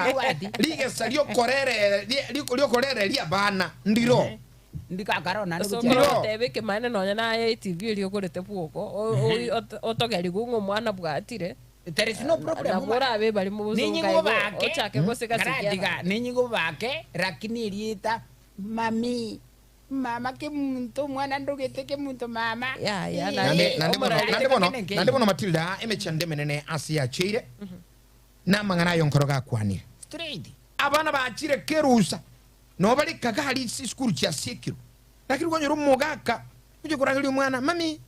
Rigesa, rigesa riokorere riokorereria abana ndiro. Ndikakara onane Ase gochia okoro Ndiro. goteba ekemaene nonya naye etv eria ogorete bwogo o- o- ot- otogerigwe ng'a omwana bwatire There is no problem. nabo orabe bari mobosongo Ninyigo igo bake ochake gosegasigia karatiga ninyigo bake lakini erieta mami mama kemunto omwana ndogete kemunto mama Yaya, Ee, Naende naende bono Omorari naende bono kene naende bono Matilda emechando emenene ase yacheire namang'ana ayo nkoro gakwanire. Straight. Abana bachire kerusa nabo bare kaga aria chisukuru chiasiekirwe lakini kwanyora omogaka oche korangeria omwana mummy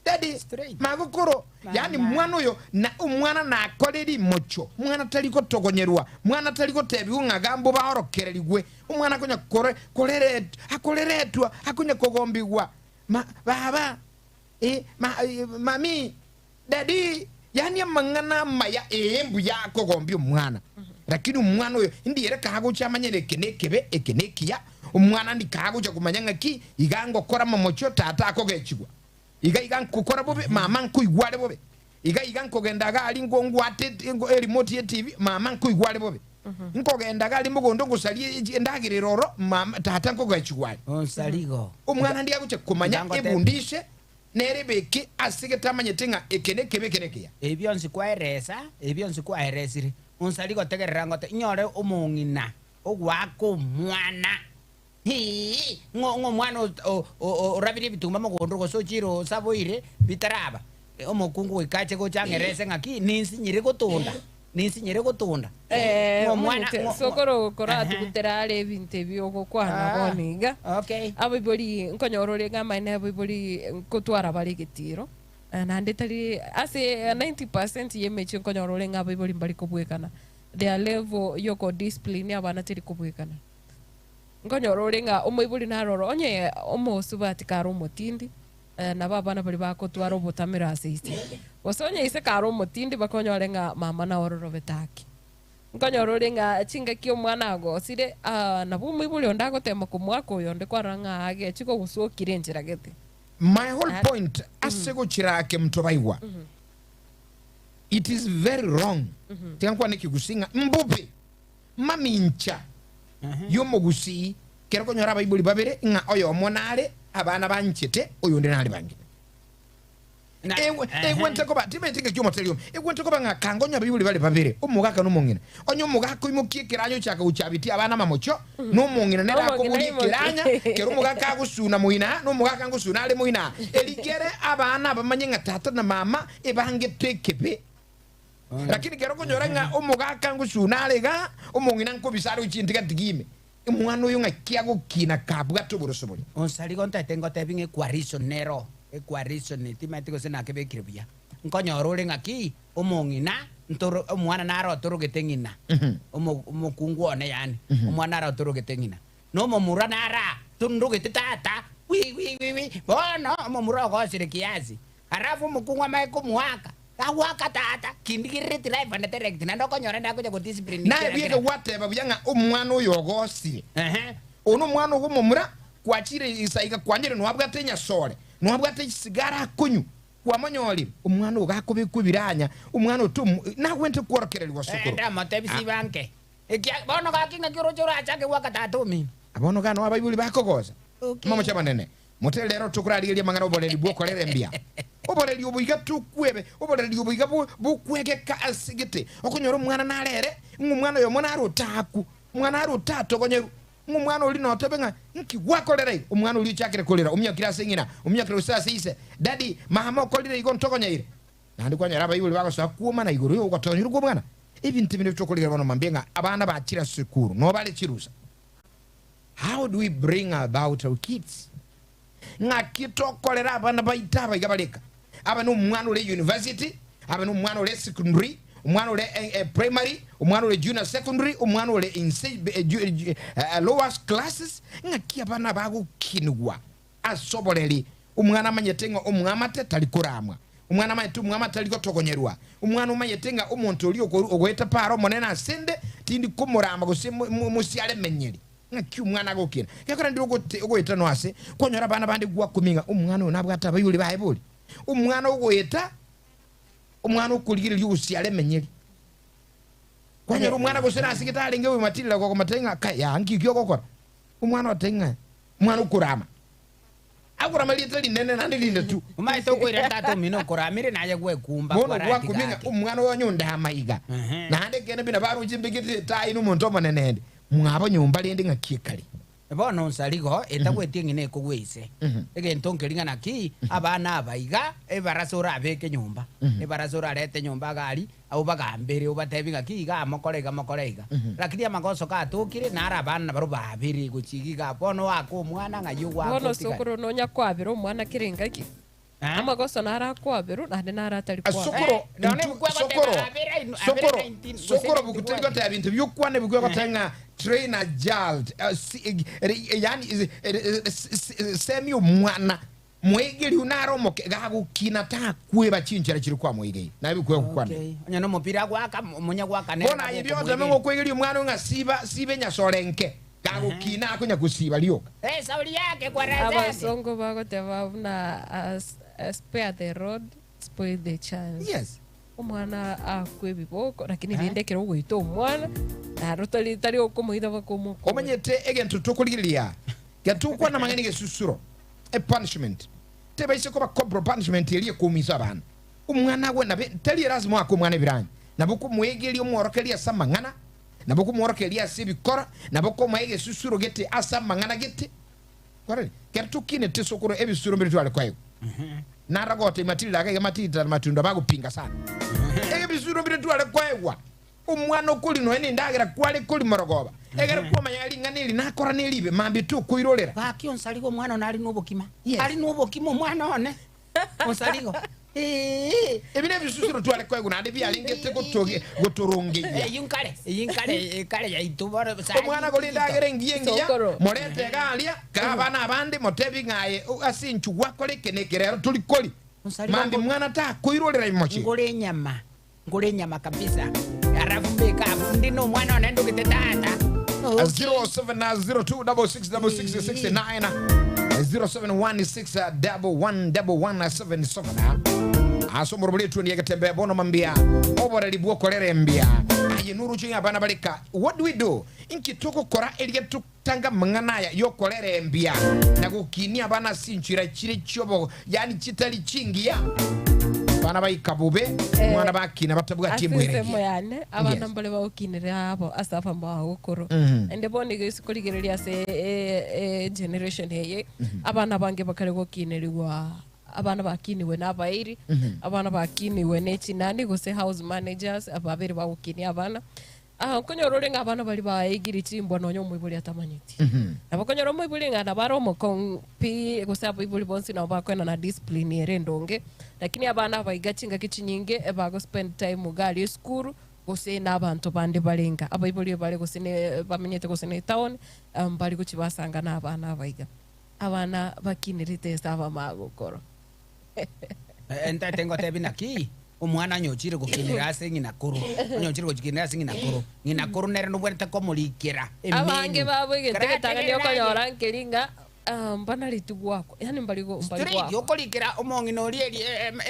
daddy Straight. magokoro yaani Mama. mwana oyo na omwana nakore rimocho mwana tari gotogonyerwa mwana tari gotebiwa ng'a gamba obaorokererigwe omwana akonya kore korere akoreretwa akonya kogombigwa ma baba eh, ma, eh, mummy Daddy, yaani amang'ana amaya, ee, mbuya akogombia omwana. Lakini omwana oyo ndi ere kagocha amanyere eke nekebe, eke nekiya, omwana ndi kagocha komanya ng'aki iga ngokora momochio tata akogechigwa. Iga iga nkokora bobe, mama nkoigwa are bobe. Iga iga nkogenda iga aria ngo ngwate erimote ye TV, mama nkoigwa are bobe. Nkogenda iga aria mogondo ngosaria endagera ere oro, mama tata nkogechigwa are. Onsarigo. Omwana ndi agocha komanya Iga ngotebi. ebundishe Nere ebeke ase getamanyete ng'a eke nekebe eke nekiya. Ebi bionsi kwaeresa, ebi bionsi kwaeresire, onsari gotegerera ngote, inyore omong'ina ogoaka omwana, hii, ng'o ng'o omwana o- o- orabirie ebituma mogondo gose ochire osaboire bitaraba, omokungu goika ache gocha ang'erese ng'aki, ninsinyire gotunda, ninsinyire gotunda. Eh, Ng'o omwana omanyete, ng'o- ng'o- sokoro koratugutera Ehe. are ebinto ebi ogokwana Ah, bono iga okay. abaibori nkonyora ore ng'a amaene abaibori nkotwara bare egetiro eh, naende tari ase 90% y'emechie nkonyora ore ng'a abaibori mbari kobwekana their level y'okodiscipline abana teri kobwekana nkonyora ore ng'a omoibori naroro onye omosubati kare omotindi Nabo abana baria bagotwara obotamero ase ise. Gose onye ise kare omotindi bakonyore ng'a mama naororobete ake. Nkonyora ore ng'a chingaki omwana agosire, ah, nabo omoibori onde agotema komoaka oyonde kwarora ng'a agechi kogosokire enchera gete. My whole point ase gochira ake mtobaigwa it is very wrong tiga nkwane ekegusii ng'a mbobe mamincha y'omogusii kero konyora abaibori babere ng'a oyomo nare abana banchete oyonde nare bangete. Na- Egwe- ehe. egwente koba timanyeti ngaki omoteri ome egwente koba ng'a kanga onye abaibori bare babere omogaka na omong'ina onye omogaka oimokie ekeranya ochaka gochabitia abana amamocho na omong'ina nere Omong'ina akoboria aimokie. ekeranya kero omogaka agosuna moina aa na omogaka ngosuna are moina aa erigere abana bamanye ng'a tata na mama ebangete ekebe Lakini kero okonyora ng'a omogaka ngosuna are igaa, omong'ina nkobisa are gochia intigatigi ime, omwana oyo ng'aki agokina kabwate oboroso boria? Onsarigo ntaete ngotebi ng'a equarison nero, equarison timanyeti gose nakebekire buya. Nkonyora ore ng'aki omong'ina ntoro omwana naro otorogete ng'ina, omo omokungu one yaani, omwana naro otorogete ng'ina. Na omomura nara tondogete tata, wi wi wi wi, bono omomura ogosire kiasi, Alafu omokungu amaye komoaka, agoaka tata, kindigerereti live and direct, naende okonyora ndakonya go discipline Naye kera bweke kera. gwateba buya ng'a omwana oyo ogosire. Ehe. Oyo nomwana ogo omomura, kwachire insa iga kwanyire nwabwate enyasore, nwabwate chisigara akonywa, kwamonyorire. Omwana ogo gakobekwa ebiranya, omwana oyo tomu nagwente kworokererigwa Eh, sokoro. ndamotebi Ah. sibanke. Ekia bono gaki ng'aki oroche orachake goaka tata omino. Bono iga noo abaibori bakogosa. Okay. Momoche abanene. Motere rero tokorarigereria amang'ana oboreri bw'okorera embia. Oboreri obo iga tokwebe, oboreri obo iga bokwegeka ase gete. Okonyora omwana narere, ng'a omwana oyomo nare otaakwu, omwana are otatogonyerwe, ng'a omwana oria notebe ng'a nki gwakorera iga? Omwana oria ochakire korera, ominyokire ase ng'ina, ominyokire gose ase ise, Daddy, mama okorire igo ntogonyeire. Naende kwanyora abaibori bagosoa kwomana igoro y'ogotonyerwa kw'omwana. Ebinto ebi nabio tokorigereria bono mambia ng'a abana bachire ase esukuru, noo bare chirusa. How do we bring about our kids? Ng'aki tokorera abana baito aba iga bareka? Abe nomwana ore university, abe nomwana ore secondary, omwana ore eh, eh, primary, omwana ore junior secondary, omwana ore inse, eh, ju- eh, eh, lower classes, ng'aki abana bagokinigwa ase oboreri Omwana amanyete ng'a omwamate tari koramwa, omwana amanyete omwamate tari gotogonyerwa, omwana omanyete ng'a omonto oria ogoeta paara Omonene asende, tindi komorama gose mosiare menyeri. Ng'aki omwana agokina? Gekogera ndire ogoeta noa ase kwanyora abana bande gwakumia ng'a omwana oyo nabwate abaibori baye bori. Omwana ogoeta, omwana okorigereria ogosiara emenyeri. Kwanyora omwana gose nasigete arenge obomatirira gokomotebia ng'a kai aa nki ki ogokora? Omwana otebia ng'a omwana okorama. Akorama rieta rinene naende rinde tu. Omanyete okoira tata omino okoramire naye gwekumba Bono kwaratiga gwakumia ng'a ake. omwana oyo onye onde amaiga. Ehe. Naende ekeene buna baroche mbekete etaai na omonto omonene ende, mwabo nyomba rende ng'aki ekare. Bono nsarigo etagweti eng'ina ekogwa ise. Egento nkeria ng'a naki abana aba iga ebarasa orabeke nyomba, ebarasa orarete nyomba iga aria, obagambere obatebi ng'aki iga mokore iga mokore iga. Lakini amagoso gatokire naro abana nabarobwo babere gochia iga iga bono oake omwana ng'ai ogoaka Bono otigare. sokoro nonya kwabera omwana kera engaki, Amagoso naro akwaberwa, naende naro atari kwaberwa. Sokoro, Eh, nonye intu- bikwe sokoro, goteba abere inu- abere sokoro, 19, gose sokoro 91. buku teri goteba binto biokwana bikwe goteba ng'a train a child, eh, si- eh, eh, yani eh, eh, eh, s- s- semi omwana moegeri naro omoke gagokina takweba chinchera chiri kwamoegeire naye bikwe gokwana Okay. Onye nomopira gwaka omonye gwaka nere bono aye nabo bioteme okomoegeria. ng'okoegeria omwana ng'a siba siba enyasore nke gagokina akonya gosiba rioka Eh, sauri yake kwa razade. Abasongo bagoteba buna spare the rod, spoil the child. Yes. Omwana akwe ebiboko, lakini rende ekero ogoita omwana, naro tari tari okomoita baka omokore. Omanyete egento tokorigereria getokwana amang'ana egesusuro, a punishment. Tebaise koba corporal punishment eria ekoumisa abana. Omwana agwe nabe tari erasima oake omwana ebiranya, nabo okomoegeria omworokereria ase amang'ana, nabo okomworokereria ase ebikora, nabo okomoa egesusuro gete ase amang'ana gete. Kwarorire? Kero tokinete sokoro ebisuro mbire tware koegwa. Naragote matirira iga iga matirira matunda bagopinga sana. Ebisuro mbire tware koegwa. Omwana okori nonya na endagera kware kori morogoba. Egere kwamanya ring'ana eri nakora neribe mambia tokoirorera. Gaki onsarigo omwana one are nobokima. Yes. Are nobokima omwana one. Onsarigo. Ee. Ebi nebisusuro tware koegwa naende biarengete gotoge gotorongeria. Eyio nkare, eyio nkare, ekare yaito bono saa Omwana agore endagera engiya engiya, Sokoro. morete iga aria, kaa abana abande, motebi ng'a aye o- ase inchu gwakora eke na eke rero tori kori. Onsarigo Mambia ngo- mwana takoirorera imoche. ngore enyama, ngore enyama kabisa. Alafu mbeke abwo, ndi na omwana one ndogete tata. Okay. 0702666669 0716111177 ase omorobori etuoni egetembe bono mambia oboreri bwokorera embia aye noruche ng'a abana bareka what do we do inki togokora eria totanga amang'ana aya yokorera embia na gokinia abana ase enchera chire chiobo yani chitari chingiya abana baika bobe omwana bakina batabwati Ase embwere ensemo engiya yane abana Yes. mbare bagokinire abo ase abambo bagokoro ende bono iga ase korigereria ase generation eye abana bange bakare gokinerigwa abana bakiniwe na abairi abana bakiniwe na echinani gose house managers ababere bagokinia abana Ah, okonyora ore ng'a abana baria baigire chimbwa nonya omoibori atamanyeti. Nabo okonyora omoibori ng'a nabo are omokong'u pi gose abaibori bonsi nabo bakoenda na discipline ere endonge, lakini abana aba iga chingaki chinyinge ebagospend time iga aria esukuru gose na abanto bande bare inga. Abaibori bare gose ne bamenyete gose na etown, mbari gochia basanga na abana aba iga. Abana bakinerete ase abamagokoro. Ntete ngotebi naki, omwana onye ochire gokinera ase ng'ina koro, onye ochire gochikinera ase ng'ina koro, ng'ina koro nere nobwenerete komorikera Abange emenu. babo egento egetang'ani Karategerera okonyora aye. nkeri ng'a ah, mbanareti gwakwa, yaani mbari go- mbari Straight, gwakwa. okorikera omong'ina oria eri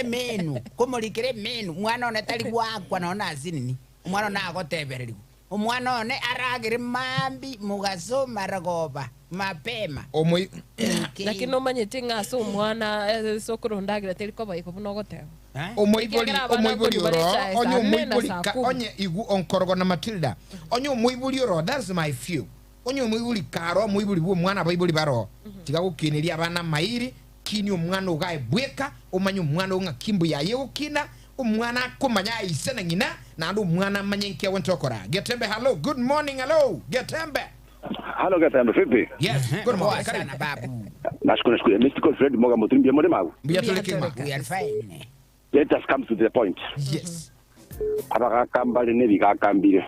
emenu, komorikera emenu, mwana one tari gwakwa nonya na asinini, omwana one agotebererigwa. Omwana one aragere mambia, mogaso, marogoba, mapema. Omoi Okay. Lakini nomanyete ng'a ase omwana ase okorondagera teri koba igo buna ogoteba. Eh? Omoibori Ekiagera abana omoibori nkonywa bare oro echae onye saa nne na omoibori saa ka kumi. onye igu onkorogo na Matilda onye omoibori oro that's my view onye omoibori karo omoibori bwa omwana abaibori baro tiga gokineria abana amairi kinia omwana ogae bweka omanye omwana oo ng'aki mbuya aye egokina omwana akomanya aye ise na ng'ina naende omwana amanye nki agwente okora Getembe hallo good morning hallo Getembe Halo Getembe, vipi? yes Ehe, good morning poa karibu sana babu. Nashukuru, nashukuru. Mystical Fred Moga Muturi mbia muri magu. mbuya Mbuya tore kima tore. We are fine. Let us come to the point. yes Abagaka mbare n'ebigakambire.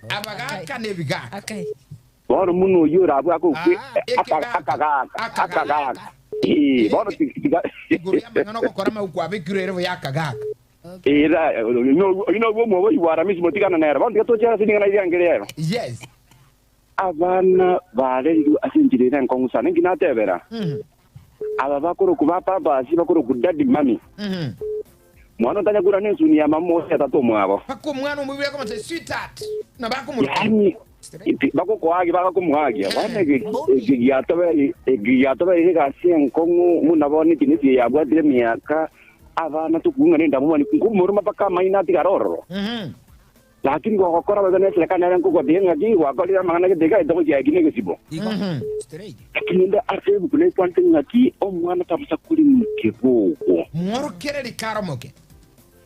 abagaka n'ebigaka Akai. Bono muno oyo orabwo akokwe Ah, ekegaka. akagaka Akagaka. akagaka. Eh, bono tiga igoro y'amang'ana ogokora amauko abekire ere buya akagaka Era ino gwo mwobo ibwara misi mutigana nera. Bono tiga tochera siningana iriangere ero. yes Abana barerirwe ase enchera ere enkong'u sana enki natebera. Mhm. Aba bakoroku ba pampers bakoroku daddy mummy. Mhm. Mwana otanyakura nensuni ya mama ose tata omwabo. Mpaka omwana omoibori akomotebi sweetheart, nabo akomoroka. Yaani bagokoagia bagakomoagia bono eke giatobe eke giatobeire egasi enkong'u buna bono eki nesie yabwatire emiaka abana tokung'ana endamwamu nkomoroma mpaka amaino atigare ororo. Lakini gogokora boigo neserekari nere nkogotebia ng'aki gwakorire amang'ana gete iga etogochia eki negesibo. Lakini inde ase ebuku nekwanete ng'aki omwana tabosa korima kebogo. Mworokereri kare omoke.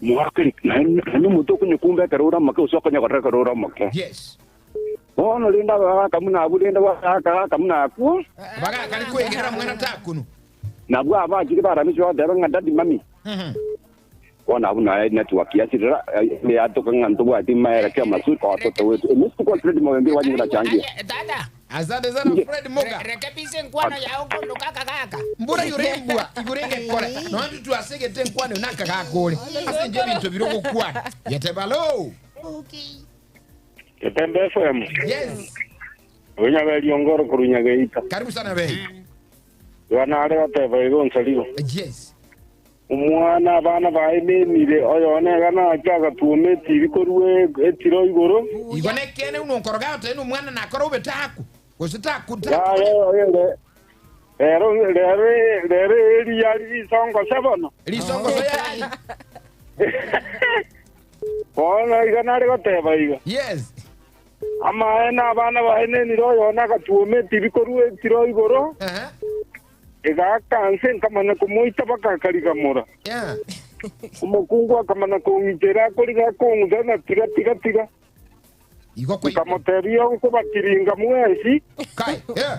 Mworokereri, naende naende omonto okonyekumba ekero ore omoke gose okonyekorera ekero ore omoke. Yes. Bono rende abagaaka buna abwo rende bagaaka buna akwo. Abagaaka rikwegerera mwana takunu. Nabwo abachire baramisi bagoteba ng'a daddy mummy. Bono abwo naye network yasirera yatoka ng'a ntobwati maelekeo mazuri kwa watoto wetu. Emesi kwa Fred Mogembe wanyina nachangia. Tata. Asante sana Fred Moga. Rekebisa enkwano yao kondoka akagaka. Mbura igoro embwa igoro egekore nonya intwe twasegete enkwano eye nakagaka ore ase inche ebinto bire ogokwana geteba alo. Getembe FM. Yes. Oyo Nyaberi Ongoro korwa Nyageita. Karibu sana Nyaberi. Iga nare goteba iga onsarigo. Yes. Omwana abana baye memire, oyone iga nache agatuoma etibi korwa etiro igoro. Igo nekeene buna onkoroga agotebia nomwana nakore obe taku, gose taku taku. Yaya oyo rero rero rero eri yari risongoso bono. Risongoso yari. Bono iga nare goteba iga. Yes. Amaene abana baye nenire oyone agatuoma etibi korwa etiro igoro. Ehe. Egaaka nse nkamanya komoita bakakarigamora. Yeah. Omokungu akamanya kong'itera akoriga akong'usa ng'a tiga tiga tiga. Igo kwa Nkamotebia nkobatiringa mwensi. Kai. Yeah.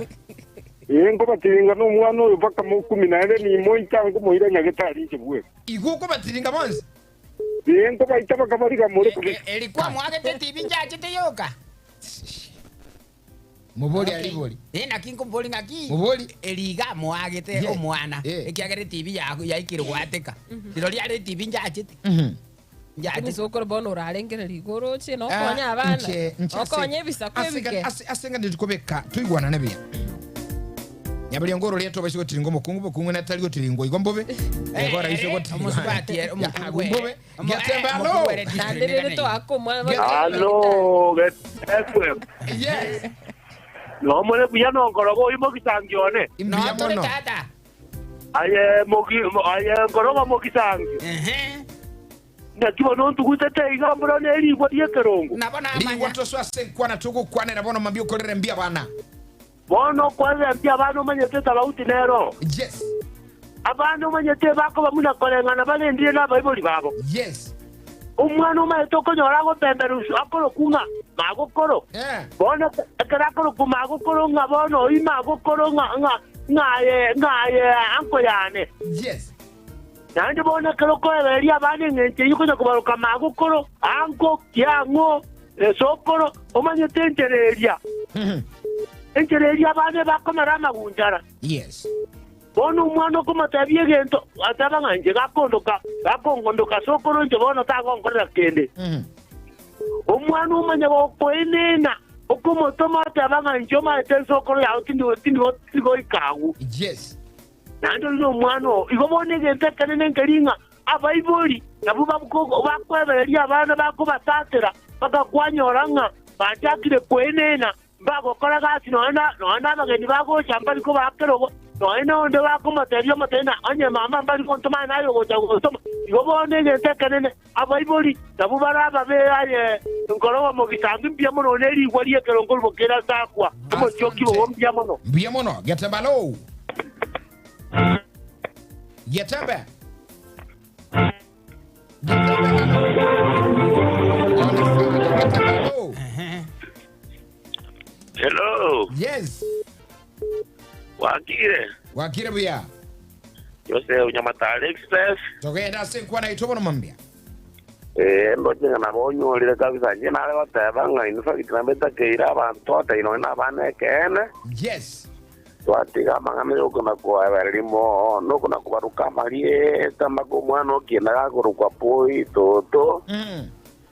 Ee nkobatiringa nomwana oyo mpaka mokumi naende nimoita nkomoira nyagetari inche bweka. Igo okobatiringa bonsi. Ee nkobaita bakabarigamore kabisa. Eri kwamwagete etibi nchachete yoka. Mobori aribori. Eh, naki nkombori ng'aki Mobori. eri iga amoagete Yeah. omwana Yeah. ekiagera etibi yago yaikire goateka rirorio are etibi njachete njachete Emisokoro bono orarengereria igoro oche na Ah, okonye abana inche- inche ase- okonye ebisaku ase- ebike ase- ase ng'a ndikobeka toigwanane buya nyaberia ngoro oria tobaise gotiringa omokungu bokungu natari gotiringwa igo mbobe igo oraise gotiringwa Omosubati ere, omokungu Ya, ere. mbobe Omo- getembe eh, alo omokungu ere naende rere toaka omwana Get- Alo, FM. yes Nomore buya nonkoroba oyo mogisangi one. imbuya Notore mono tata Aye mogi aye nkoroba mogisangi. Ehe. Naki bono ntugutete iga mbura nerigwa riekerongo. Nabo rigwa namanya toso ase nkwana togokwanera bono mambia okorere mbi abana Bono kwarire mbi abana omanyete tabauti nero. yes Abana omanyete bakoba muna koreng'ana barendire n'abaibori babo. yes Omwana omanyete okonyora agopemberusu akoroku ng'a magokoro. yeah Bono ekero akoroku magokoro ng'a bono oyi magokoro ng'a ng'a ng'aye ng'aye anko yane. yes Naende bono ekero okoebereria abana eng'encho eyio konya kobaroka magokoro, anko, kiang'o, esokoro, omanyete enchera eria. Enchera eria abana bakomera amagunchara. yes Bono omwana okomotebia egento, ateba ng'a inche gakondoka, gakongondoka sokoro inche bono tagonkorera kende. Omwana omanya gokoenena, okomotoma oteba ng'a inche omanyete esokoro yao tindi tindi tindigoika agwo. yes Naende ori nomwana oo, igo bono egento ekenene nkeri ng'a abaibori nabwo babuko- bakwebereria abana bakobatatera, bakakwanyora ng'a bachakire koenena, mbagokora gasi nonya na nonya na abageni bagocha mbari kobaa kerogo, nonya na onde bakomotebia omotebia ng'a onye mama mbari gontoma naye ogocha gotoma. Igo bono egento ekenene, abaibori nabwo bare ababe aye nkoroba mogisambi mbuya mono na erigwa ria ekerongo ribo kere ase akwa, omochioki bobo mbuya mono. mbuya mono getembe alo getembe getembe alo Ole sana, getembe alo Hello, yes wakire wakire buya Jose Nyamatare Express. togenda ase nkwana ito bono mambia Eh, ndoche ng'a nabo onyorire kabisa inche nare goteba ng'a in fact nambetakeire abanto ata ino nabana ekeene yes twatiga amang'ana yokona koebereria mono nokona kobaruka amarieta mpaka omwana okienda gakorokwa poi toto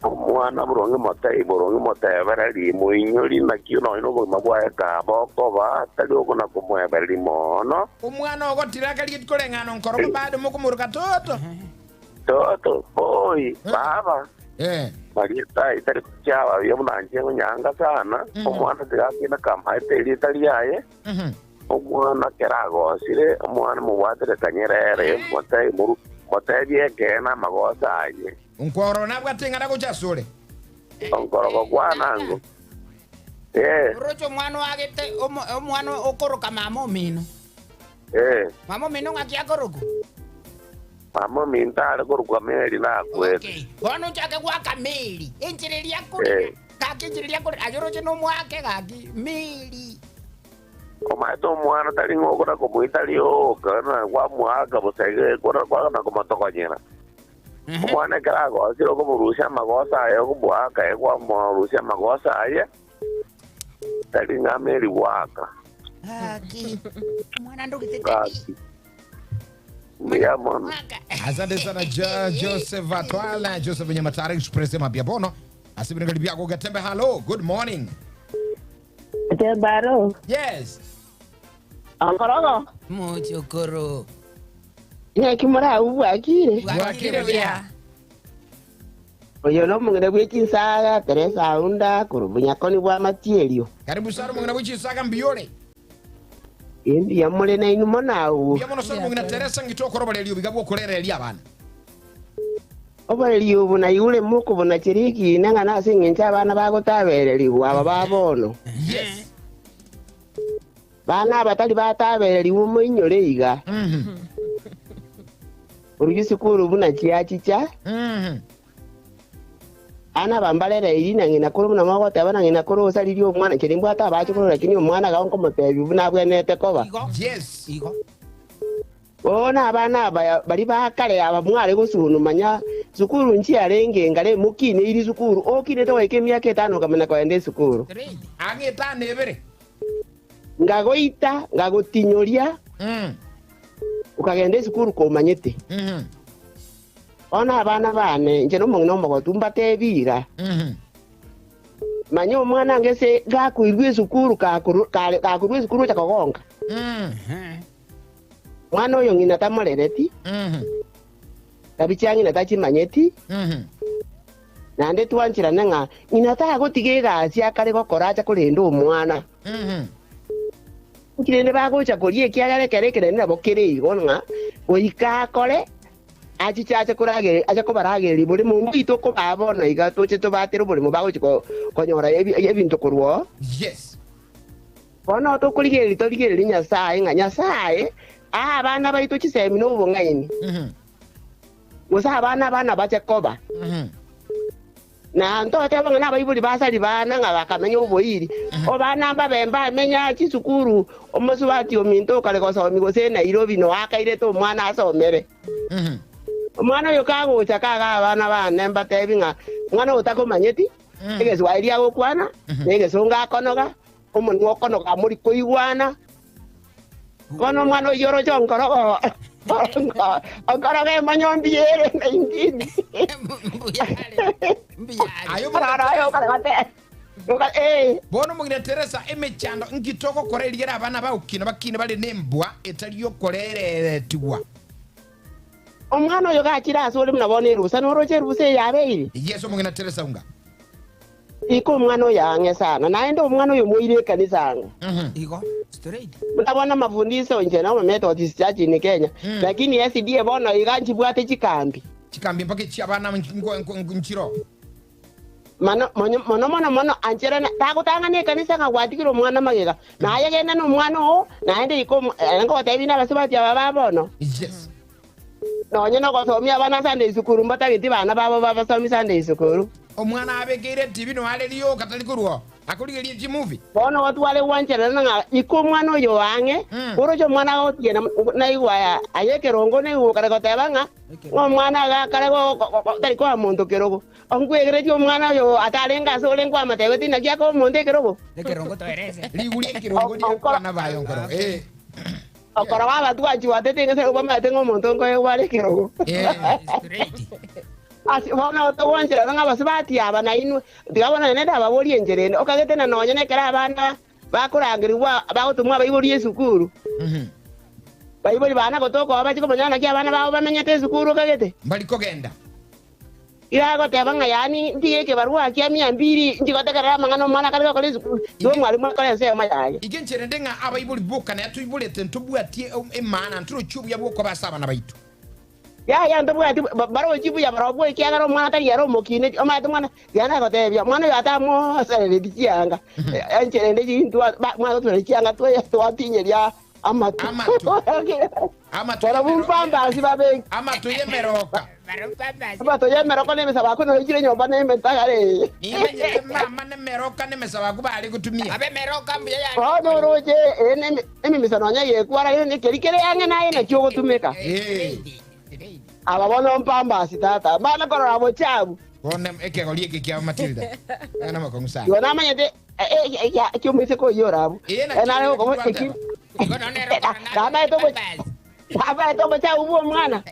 omwana boronge motei boronge motebereria moinyori naki nonya na obogima bwaye kaba okoba tari okona komoebereria mono omwana ogotira akarigeti koreng'ana nkorogo bado mokomoroka toto. Toto, oi, baba. Eh. Marieta itari kuchaba bia buna nche ng'onyanga sana. Omwana tigakina kamaete erieta riaye. Omwana keragosire, omwana mubwatire kanyerere, motebi moru motebi ekena amagosa aye. Nkworo nabwate ng'ana gocha sore. Onkorogo kwanango. Eh, Oroche omwana oagete omwana okoroka mama omino. Mama omino ng'aki akoroku? Mama mintare korukwa meri nakwete. Okay. Bono ochake gwaka meri. Enchera eria akorera. Gaki enchera eria akorera. Aye oroche nomoake gaki meri. Omaete omwana tari ng'okora komoita rioka na kwamoaka bosege kora kwana komotokonyera. Omwana ekero agosire okomorusia amagosa aye okomoaka aye kwamorusia amagosa aye tari ng'a meri gwaka. Gaki. Omwana ndogete Gaki. Mbuya mono. Asante sana Joseph Atwala, Joseph Nyamatare Express mapya bono. Asibiri byako Gatembe hello, good morning. Tembaro. Yes. Onkorogo. Mochokoro. Ng'aki morau bwakire. Bwakire buya. Oyo nomong'ina bwa chinsaga Teresa Aunda korwa bunyakoni bwa matierio. Karibu sana mong'ina bwa chinsaga mbiyore. Imbiya more nainu mono agwo. Mbuya mono sana mong'ina Teresa ngitokora oboreri obiga bwokorereria abana. Oboreri obo naigure mokobona chiri ekina ng'a ase eng'encho abana bagotabererigwa aba ba bono. Yes. Bana abatari batabererigwa moinyore iga. Orugi sukuru buna chiachicha. Ana bambarera iri na ng'ina koro buna mogoteba na ng'ina koro osaririe omwana chiri mbwate abache korora lakini omwana iga nkomotebi buna abwenerete koba. Yes. Igo. Bono abana aba bari bakare aba mware gosunumanya sukuru nchiarenge ngare mokine iri sukuru okinete goika emiaka etano okamanya kogenda esukuru. Ang'e etano ebere. Ngagoita ngagotinyoria okagenda esukuru komanyete. Bono abana bane inche na omong'ina omogotu mbatebi iga. Manya omwana ngese gakoirwa esukuru kakoru kare gakorwa esukuru ocha kogonka. Mwana oyo ng'ina tamorereti. Tabi chia ng'ina tachimanyeti. Naende twancherane ng'a ng'ina tagotiga egasi akare gokora acha korenda omwana. Nkirende bagocha koria ekiagera ekere ekerende nabo kere igo ng'a goika akore achiche ache koragere ache kobaragereria borimo mbito kobaa bono iga toche tobatere oborimo bagochi konyora ebinto korwa oo. Yes. Bono tokorigereria torigereria Nyasaye ng'a Nyasaye aa abana baito chisemi na obong'aini. Gose abana abana bache koba. Na ntoteba ng'a nabaibori basari bana ng'a bakamenya oboiri. Obana mbabe mbamenya chisukuru omosubati ominto okare gosomi gose Nairobi no akairete omwana asomere. Omwana oyo kagocha kaga abana bane mbatebi ng'a omwana oyo otakomanyeti egeswahili agokwana na egesongo akonoga omonwa okonoga mori koigwana. Bono omwana oyio oroche onkorogo onkorogo emonyombi ere na ingini. Bono omong'ina Teresa emechando nkitogokora erigere abana bagokina bakine bare nembwa etari okoreretigwa. Omwana oyo gachire ase ore buna bono erusa noroche erusa eyabeire. Yes omong'ina Teresa unga. Iko omwana oyo ang'e sana naende omwana oyo moire ekanisa ang'o. Igo straight. Buna bono amafundiso inche na Methodist Church in Kenya lakini SDA bono iga nchibwate chikambi. Chikambi mpaka echi abana nchiro. Mano mono mono mono mono anchera tagotang'ana ekanisa ng'a gwatigire omwana magega. Naye genda na omwana oo naende iko ngogotebi na abasubati aba ba bono. Yes. Nonye nogosomia abana Sunday school mbatageti bana babo babasomi Sunday school. Omwana abekeire TV no are rioka tari korwa akorigerie chimovie. Bono otware gwancherana ng'a iko omwana oyo ang'e oroche omwana agotiena naigwa aya aye ekerongo naigwa okare goteba ng'a ng'a omwana agakare tari koa monto kerogo. Onkwegeretie omwana oyo atarenge ase ore nkwamatebeti naki akoa omonto ekerogo. Ekerongo toerese. Riguri ekerongo riakwana bayo nkoro. Okoro babatwachiwatete ng'ase obamaete ng'a omonto nkoegwa are ekerogo. Ase bono togwancherana ng'a abasubati aba nainwe tiga bono nende ababorie enchera ende okagete na nonye nekero abana bakorangerigwa bagotomwa abaibori esukuru. Baibori bana gotoka bachi komanya naki abana babo bamenyete esukuru okagete. Mbari kogenda. Iga agoteba ng'a yaani ntige ekebarua kia mia mbili nchigotegerera amang'ana omwana akare gokora esukuru, igo omwalimu akore ensemo yaye. Iga enchera ende ng'a abaibori boka naye toiborete ntobwatie emaana ntorochie obuya bw'okoba ase abana baito. Yaya ntobwati barochi buya barobwo ekiagera omwana tari ere omokineti omanyete omwana tiga nagotebia omwana oyo atamoserereti chianga enchera ende chintwa mwana gotwereri chianga twatinyeria amato Amato. Amato barabwo y'emero- mpambasi babeke Amato y'emeroka. amato y'emeroko n'emesabako noichire nyomba n'emetagare eye. Nimenyete mama n'emeroka n'emesabaku bare gotumia. Abe meroka mbuya ya. Bono oroche emimisa nonya yekwara keri kere ang'e naye nakio ogotumeka. Eh. Aba bono mpambasi tata bana korora bochabu. Bono ekegori eke kia Matilda. Ana makong'u sana. Igo namanyete kiomoise koiyora abwo. Eh, naki Nare twateba. Amaete obochabu bwa omwana.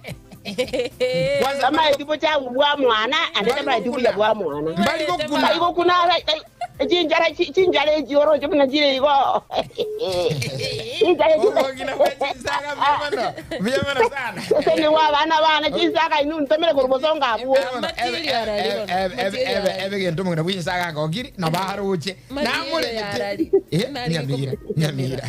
Kwanza Amaete obochabu bwa mwana ande tamaeti buya bwa mwana. mbari gokuna. Mbari gokuna chinjara chinjara echioroche buna chire igo. Chinjara Obogina bwa chinsaga buya mono. Buya mono sana. Sese ni wa bana bana chinsaga inu ntomere korobosonga abwo. Ebe gento mong'ina bwa chinsaga agokiri na baroche. Namoregete. Eh, nyamira, nyamira.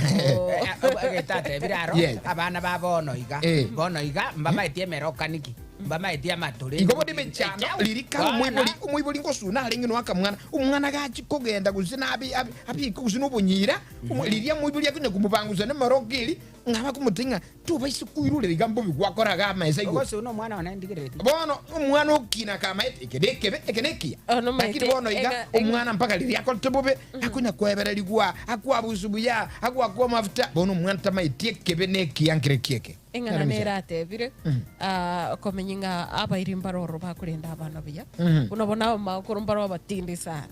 Egetatebire aro Yes. abana ba bono iga Eh. bono iga mbamaetie emeroka niki mbamaetie amatore Igo bode mechano lirika omoibori omoibori ngosuna arenge noaka mwana omwana gachi kogenda gose nabi abike gose nobonyira riria moibori akonya komobangusa nemeroka eri ng'aba komotenga tobaise koirurera iga mbobi gwakoraga amaesa igo ogosuna omwana one ndigerereti bono omwana okina kamaete eke nekebe eke nekiya Ono maete, lakini bono iga omwana mpaka riria akorete bobe akonya kwebererigwa akwabusu buya agwakwa mafuta bono omwana tamaeti ekebe nekiya nkere kieke Eng'ana neratebire komenya ng'a abairi mbaroro bakorenda abana buya buna bono abamagokoro mbaro abatindi sana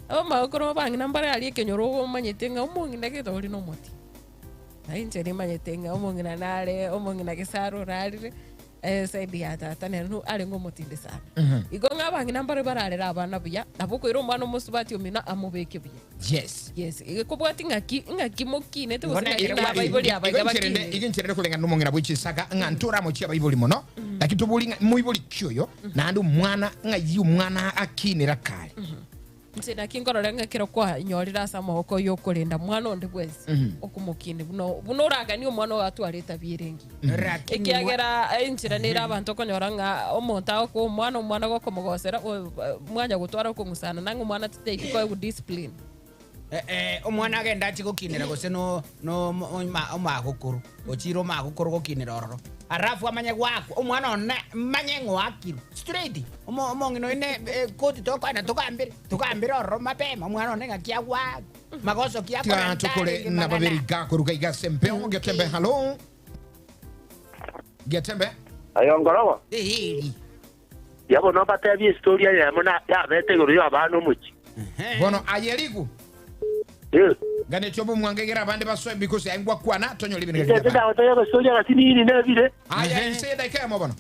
abamagokoro bang'ina mbare aria ekenyoro omanyete ng'a omong'ina gete ori na omoti na inche nimanyete ng'a omong'ina nare omong'ina gesaro orarire side ya tata nere nu arenge omotindi sana igo ng'a abang'ina mbare bararera abana buya nabo okoira omwana omosubati omino amobeke buya yes yes ekobwati ng'aki ng'aki mokinete gose Ng'ona ng'aki ere na abaibori aba iga bakinire igenchere kurengana n'omong'ina bwechisaka ng'a ntoramochia abaibori mono lakini tobori ng'a moibori ki oyo naende omwana ng'ai omwana akinera kare Inche naki nkorora ng'a ekero kwanyorire ase amagoko ya okorenda mwana onde bwensi okomokini buna buna oraganie omwana oyo atware etabia ere engiya ekiagera enchera nere abanto okonyora ng'a omonto agokoa omwana omwana gokomogosera mwanya gotwara okong'usana nang'a omwana titaiti koegwa discipline. Omwana agende achie gokinera gose no no omagokoro ochire omagokoro gokinera ororo alafu amanye goakwa omwana one manye ng'a oakirwe straight omo omong'ina oyo ne koti tokoenda togambere togambere ororo mapema omwana one ng'aki agwakwa magoso ki tiga tokore na babere iga koruga iga ase empeo getembe hallo getembe Ayo ngorogo. Eri. Yabo no batebie historia yemo na yabete igoro ya abana omochi. Bono ayerigu. Eh. Gane chobo mwangegera abande basoe because aingwa kwana tonyoli ibintu Ite bya. ndagoteya historia gasinini nebire. Aya inse dakika mo bono.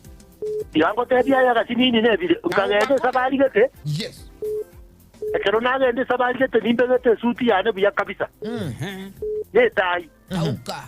Yangotebi aya gasinini nebire. Nkagende sabari gete. Yes. Ekero nagende sabari gete nimbegete suti yane buya kabisa. Netai. Auka.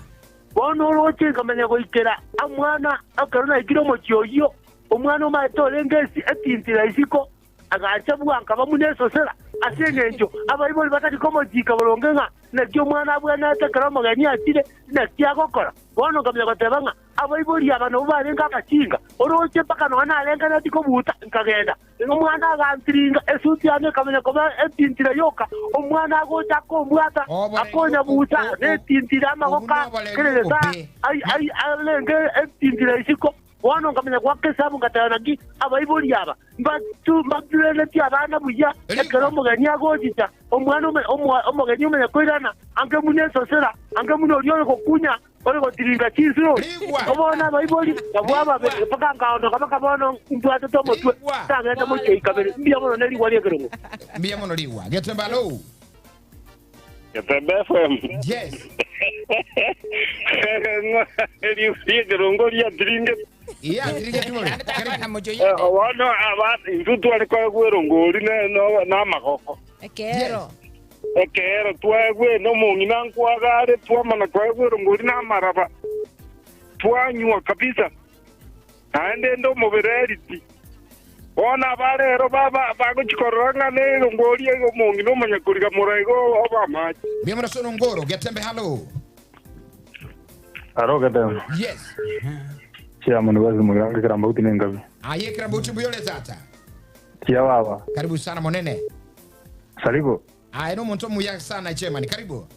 Bono oroche nkamanya goikera omwana ekero naikire omochi oyio omwana omaete orenge etintira isiko agacha bwanka bamunesosera ase eng'encho abaibori batari komochika boronge ng'a naki omwana abwenerete ekero omogeni achire naki agokora bono nkamanya goteba ng'a abaibori aba nabo barenge abachinga oroche mpaka nonya narenganeti kobuta nkagenda omwana agantiringa esuti yane ekamanya koba etintira yoka omwana agocha akombwata akonyabuta netintira amagoka kereresa arenge etintira isiko bono nkamenya gwaka esabu ngateba naki abaibori aba mbatureretie abana buya ekero omogeni agochicha omwana omogeni omenya koirana ange muna esosera ange muna oria ore gokunya ore gotiringa chinsiro obona abaibori nabwo mpaka nkaondoka mpaka bono mbwatete omotwe tagende mochei kabere mbuya mono nerigwa ria ekerongo Mbuya mono rigwa getembe alo Getembe FM. Yes. Ekerongo riatiringe. Iya atiringe tumore. Bono aba intwe tware koegwa erongori na amagoko. Ekero. Ekero twaegwe nomong'ina nkwagare twamana koegwa erongori na amaraba. Twanywa kabisa. Naende inde omobereriti. Bono aba rero bagochia korora ng'a nerongoria iga omong'ina omonyakoriga mora igo obe amache. Mbuya mono ase orongoro. Getembe hallo. Aro Getembe. Yes. Chairman basi mogirango ekerambauti ne enkabi. Aye ekerambauti mbuya ore tata. Chia baba. Karibu sana monene. Sarigo. Aye nomonto omuya sana chairman. Karibu.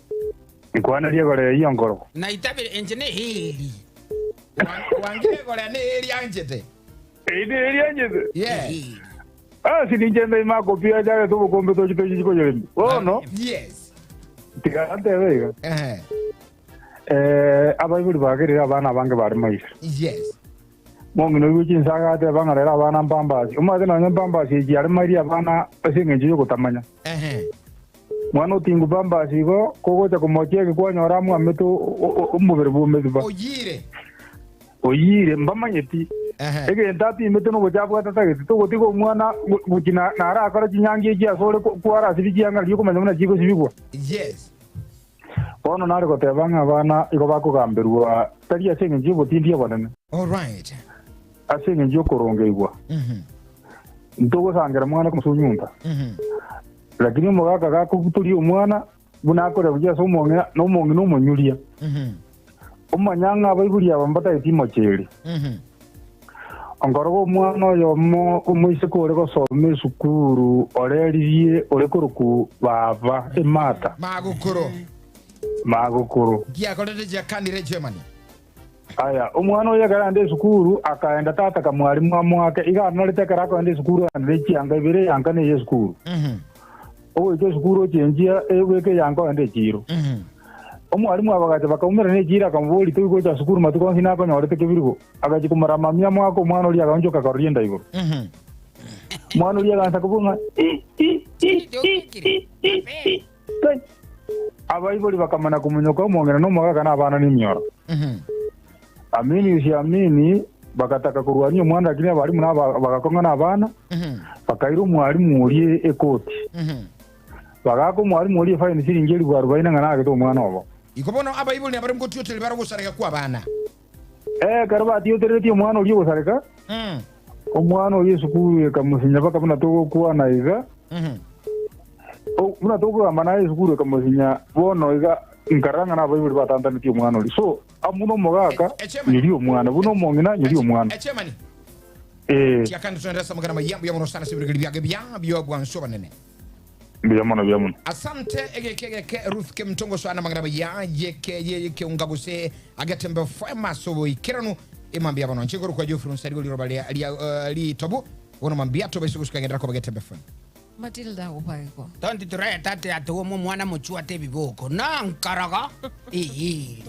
Nkwanerie igoro eyio nkoro. Naitabire inche neheri. Wangire igoro ene eri anchete. Eyio neri anchete. Yeah. Ase ninche ndaime akopia achagete obokombe tochi tochi koyoremia. Bono. Yes. Tiga ntebe iga. Ehe. Eh, abaibori bagerire abana abange bare maisa. Yes. Mong'ina oigwe chinsaga agateba ng'a rero abana mpambasi. Omanyete nonya mpambasi echi are mairie abana ase engencho y'ogotamanya. Ehe. Mwana otingwa pambasi igo, kogocha komochia eke kwanyora amwamete omobere bw'ometi pa. Oyire. Oyire, mbamanyeti. Ehe. Egento apimete nogocha abwate atagete. Togotiga omwana gochi narakore chinyangi echi asore kwarasibia chianga riria okomanya buna chigosibigwa. Yes. Bono nare goteba ng'a abana igo bakogamberwa tari ase engencho y'obotindi obonene, Alright. ase engencho y'okorongeigwa. Ntogosangera mwana komosunyunta. Lakini omogaka gakobutoria omwana, buna akoria buya ase omong'ina, na omong'ina omonyuria. Omanya ng'a abaibori aba mbatagete imocho eri. Onkoroba omwana oyomo omoiseke ore gosoma esukuru oreririe ore korokwa baba emata. Magokoro. Magokoro. Ngiakorete chiakanire Germany. Aya, omwana oyo ekero aenda esukuru, akaenda tata kamwarimu amoake, iga anarete ekero akoenda esukuru aende ne chianga ibere, eyanka na eye esukuru. Ogoika esukuru ochenchia ebeke eyanka oende echiiro. Omwarimu abagacha bakaumerana echiiro akamoboria, Toi gocha sukuru matuko onsi nakonyorete kebirigo? Agachia komorama amia amoake omwana oria agaonchoka akaroria enda igoro. Omwana oria agansa kobua ng'a i, i, i, i, i, i, i, kai. Abaibori bakamanya komonyoka omong'ina na omogaka na abana nemioro. Amini usiamini, bagataka korwania omwana lakini abarimu naba bagakong'ana abana, bakaira omwarimu oria ekoti. Bagaaka omwarimu oria efaini chiringi elifu arubaini ng'a nagete omwana obo. Igo bono abaibori nabarabwo ngotioteria bare ogosareka kw'abana. Ekero batiotereretie omwana oria ogosareka, omwana oria esukuru ekamosinyaa mpaka buna togokwana iga, buna tokogamba naye esukuru ekamosinyaa bono iga, nkarora ng'a nabaibori batantanetie omwana oria. So, buna omogaka, nyoria omwana, buna omong'ina, nyoria omwana. Echemani. Ee. Tiakani tonere ase amagena amaya, mbuya mono sana ase ebirogeri biage bia bi'obwansu obonene. Mbuya mono, mbuya mono. Asante egeke egeke Ruth Kemtongo soa namang'ana amaya yeke ye keunga gose agetembe FM ase oboikeranu emambia bono nche korokwa Geoffrey Onsarigo riroba ria ria eh, ritobu bono mambia tobaise gosuka gendera koba Getembe FM. Matilda obaigwa. Tonti tureta ati ati omwe omwana mochwate ebiboko na nkaraga eeri.